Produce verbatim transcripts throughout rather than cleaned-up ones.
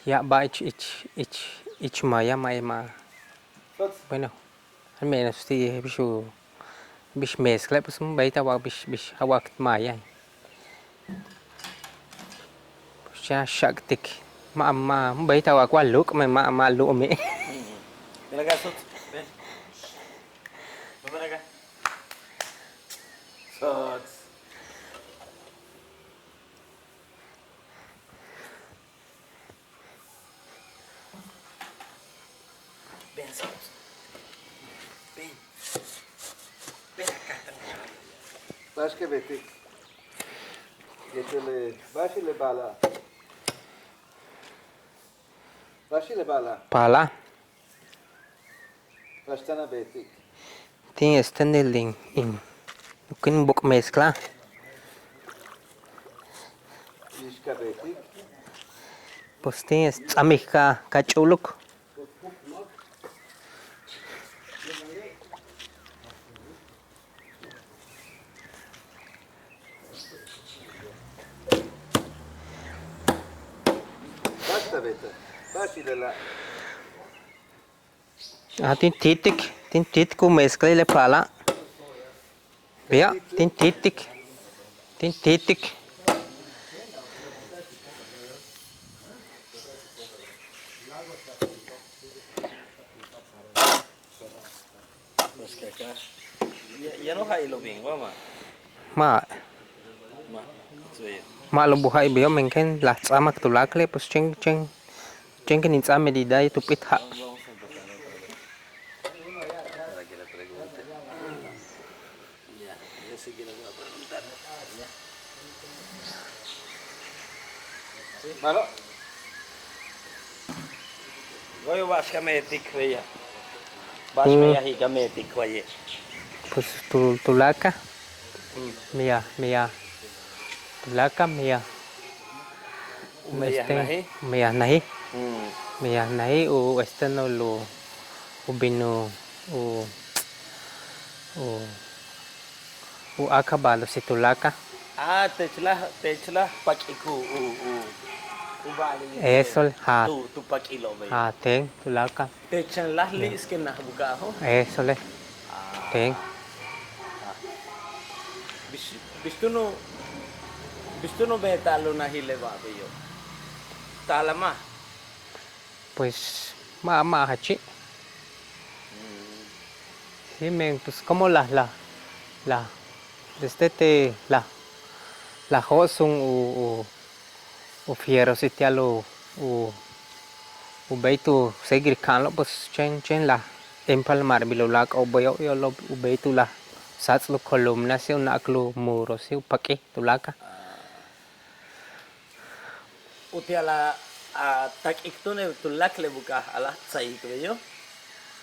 Ya'ab ba'al ich ich ich ich maya ma' ma'. Bueno, al menos ti' bix u bix mezcla pues ma' béeytal a wa'ak bix bix a wa'ak maya. Pues chan a xak'tik ma' ma' ma' béeytal a wa'ak wa luk' ma' ma' ma' lu'umi'. Ven acá, Sots. Ven. Ven para acá. Sots. Ven, Sots. Ven. Ven acá. Ba'ax ka beetik. Yéetel ba'ax le ba'ala'. Ba'ax le ba'ala'. Paalal. Ba'ax táan a beetik. Tin este nil in in u kin buk' mezcla. Bix ka beetik. Pues tin es ts'amik ka ka ch'u'uluk. Ba'ax ta beetik. Ba'ax i lela'. Ah, tin ti'tik, tin ti'tik u mezclay le paalal. Beya', tin ti'tik, tin ti'tik. Pues que acá ya, ya no ja'il u bin wa ma'. Ma'. Ma'. Ma'alob u ja'il beyo', men kéen láaj ts'áamak tuláakale', pues chéen chéen chéen kéen in ts'áaj medida yéetel u p'íit ja'. Para que le pregunte. Ya, yo sí que le voy a preguntar. Mano. Woy, ba'ax ka meetik beya'. Ba'ax beya' ka meetik waye'. Pues tu tuláakal. Meyaj meyaj tuláakal meyaj. Meyajnaji. Meyajnaji. Meyajnaji u este nol u bin u u u acabado si tuláakal. Ah, teech la teech la pak'ik u u u ba'alil. Eso le ja'. Tu tu pak'ilo'ob beyo'. Ja' teen tuláakal. Teech xan láaj li'is que naj buka'ajo'. Eso le. Teen. Bix bix túun u bix túun u beeta'al u najil le ba'al beyo'. Taal a ma'. Pues ma' ma' jachi'. Sí, men pues como la la la desde te la la jo'osum u u u fierro si ti'al u u u béeytal u seguir ka'anlo'ob pues chéen chéen la empalmarbil u láak'o'ob beyo' yo'olo'ob u béeytal u la sáats'il u columna si u na'akil u muro si u pak'il tuláakal. Uti'al a tak'ik túun le tuláakal le buka'aj a láaj tsayik beyo'.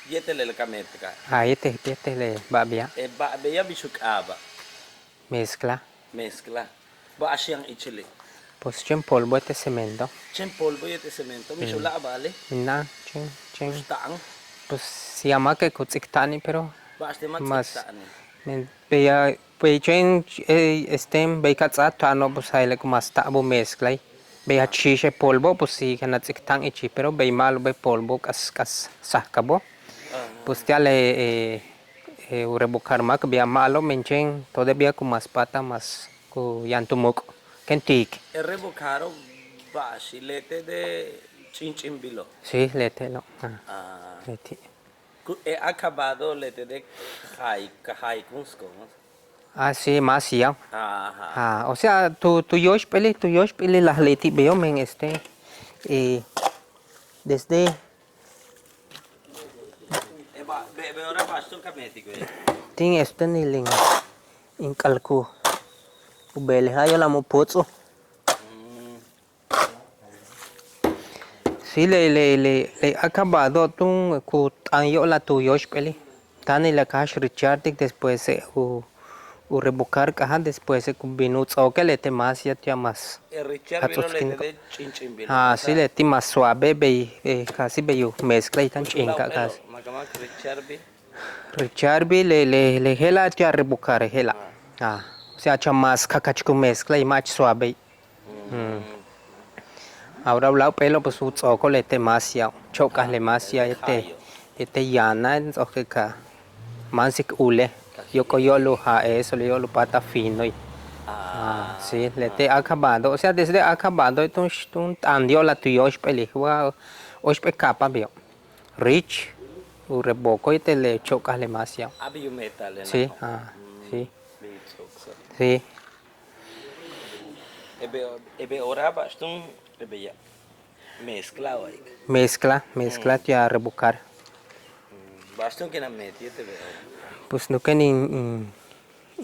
Yéetel le ka meetika'. A yéetel yéetel le ba'al beya'. Le ba'al beya' bix u k'aaba'. Mezcla. Mezcla. Ba'ax yaan ichili'. Pues chéen polvo yéetel cemento. Chéen polvo yéetel cemento mix u láak' ba'ali'. Mina'an chéen chéen. Pues si a máake' ku ts'ik ta'ani' pero. Ba'ax te' ma' ts'ik ta'ani'. Beya' Bey chéen este bey ka ts'áaj ta'ano'ob pues ja'ile' ku mas ta'ab u mezclay. Bey jach xi'ix le polvo pues si kana ts'ik ta'an ichil pero bey ma'alob le polvo k'as k'as sajkabo'. Pues ti'al le u revocar máak beya' ma'alob men chéen todavía ku mas p'áatal mas ku yaan tu muuk' kéen ti'ik. Le revocaro' ba'axi' leti'e' de ch'inch'inbilo'. Sí leti'elo'. Leti'. Ku le acabado leti'e' de ja'ik ka ja'ik kunsko. Ah sí, más ya. Ajá. Ah, o sea, tu tu yóoxp'éelil tu yóoxp'éelil láaj leti' beyo' men este desde. Tin este nil in k'alku u beelejal yo'olal mu' pootso'. Sí, le le le le acabado túun ku t'aan yo'olal tu yóoxp'éelil. Táanila' ka jax richartik después u u revocar k'aja' después ku bin u ts'o'oke' leti' más ya ti'al más. Ja' ts'o'okin. Ah sí, leti' más suave bey casi bey u mezclay táan ch'in ka' casi. Richarbil le le le je'ela' ti'al revocar je'ela'. Ah o sea chan más kakach ku mezclay ma' jach suave. Ahora u láak' p'éelo' pues u ts'o'okol leti'e' macia, chóok'al le macia yéetel, yéetel yaana' ts'o'ok ka máansik uule', yóok'ol yo'ol u ja'e'esole' yo'ol u p'áatal finoil. Ah, sí, leti'e' acabado, o sea, desde acabado túun, túun t'aan yo'olal tu yóoxp'éelil wa óoxp'éel kaapaj beyo'. Rich, u reboco yéetel le chóok'al le macia. Sí, ah, sí. Sí. E be'ora ba'ax túun e beya'. Mezcla wa'alik. Mezcla, mezcla ti' a rebocar. Ba'ax túun ken a meet yéetel be'ora. Pues nuken in, in,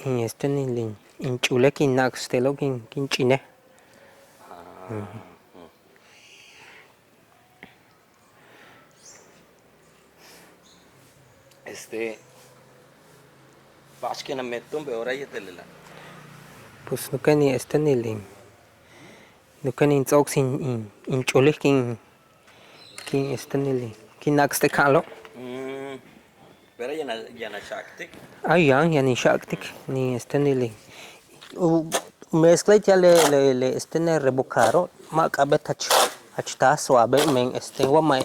in este in, in ch'ule' kin na'aks te'elo' kin, kin ch'ine'. Este, ba'ax ken a meet túun be'ora yéetel lela'. Pues nuken in este in, nuken in ts'o'oks in, in ch'ule' kin, kin este in, kin na'aks te' ka'anlo'. Pero yaan a, yaan a xa'aktik. Ay yaan, yaan in xa'aktik, ni este in, u mezclay ti'al le, le, le este in rebocaro', ma' k'a'abéet jach, jach taal suave men este wa ma',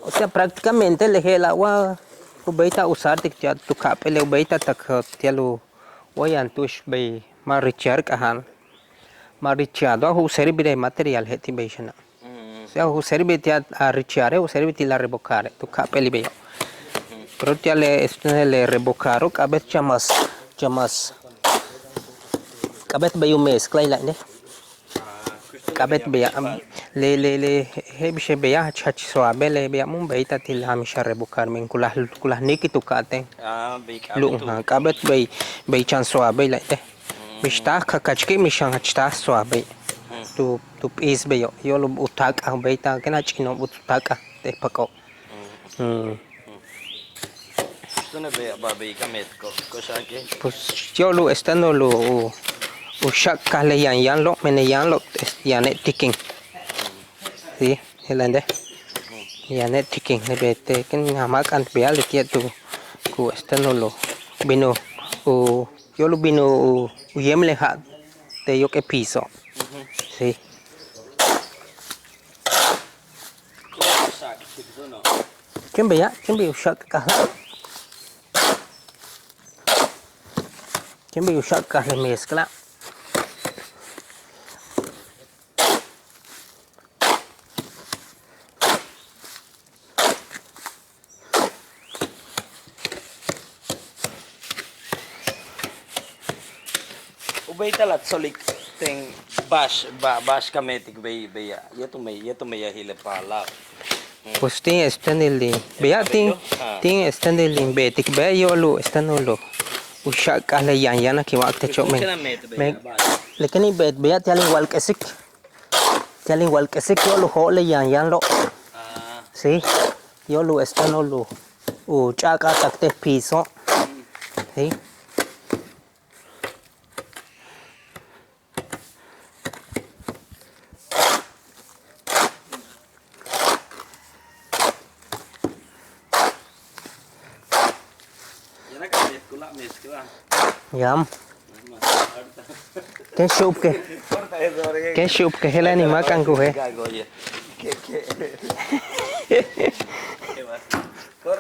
o sea, prácticamente le je'ela' wa u béeytal usartik ti'al tu ka'ap'éele' u béeytal tak ti'al u, wa yaan tu'ux bey ma' richar k'aja'an, ma' richar wa u servir le material je'eti' bey xana'. O sea u servir ti'al a richare', u servir ti' la rebocare', tu ka'ap'éelil beyo'. Pero ti'al le, este, le rebocaro' k'a'abéet chamas, chamas, k'a'abéet bey u mezclay la'ine'. K'a'abéet beya', le, le, le, je'el bix beya' jach, jach suave le beya' mun béeytal ti' la mix a rebocar men ku láaj, ku láaj níikil tu ka'atéen. Lu'um, k'a'abéet bey, bey chan suave la'ine'. Mix taal ka kachki' mix xan jach taal suave. Tu, tu p'iis beyo', yo'ol u taak'al u béeytal ken a ch'ino'ob u taak'al te' pak'o'. Pues yo'ol u este in u, u xa'akal le yaan yaanlo', men le yaanlo' yane' tikin. Sí, je'ela'e'. Yane' tikin le beete' ken a máak'ant beya' leti'e' tu ku este in u bin u, u yo'ol u bin u yéemlej ja' te' yóok'ol piso'. Sí. Ken beya', ken bey u xa'akal. Ken bey u xa'akal le mezcla. U béeytal a tsolik ten ba'ax, ba'ax ka meetik bey, beya' yéetel u meyajil le paalal. Pues tin este in beya' tin, tin este in beetik beya' yo'ol u este in u xa'akal le yaan yaana' kin wa'ak techo' men. Le ken in beet beya' ti'al in walk'esik. Ti'al in walk'esik yo'ol u jo'ol le yaan yaanlo'. Sí. Yo'ol u este in u ch'a'ak'al tak te' piso'. Sí. Yaan. Ken xu'upke, ken xu'upke je'ela' ni máakan ku je'.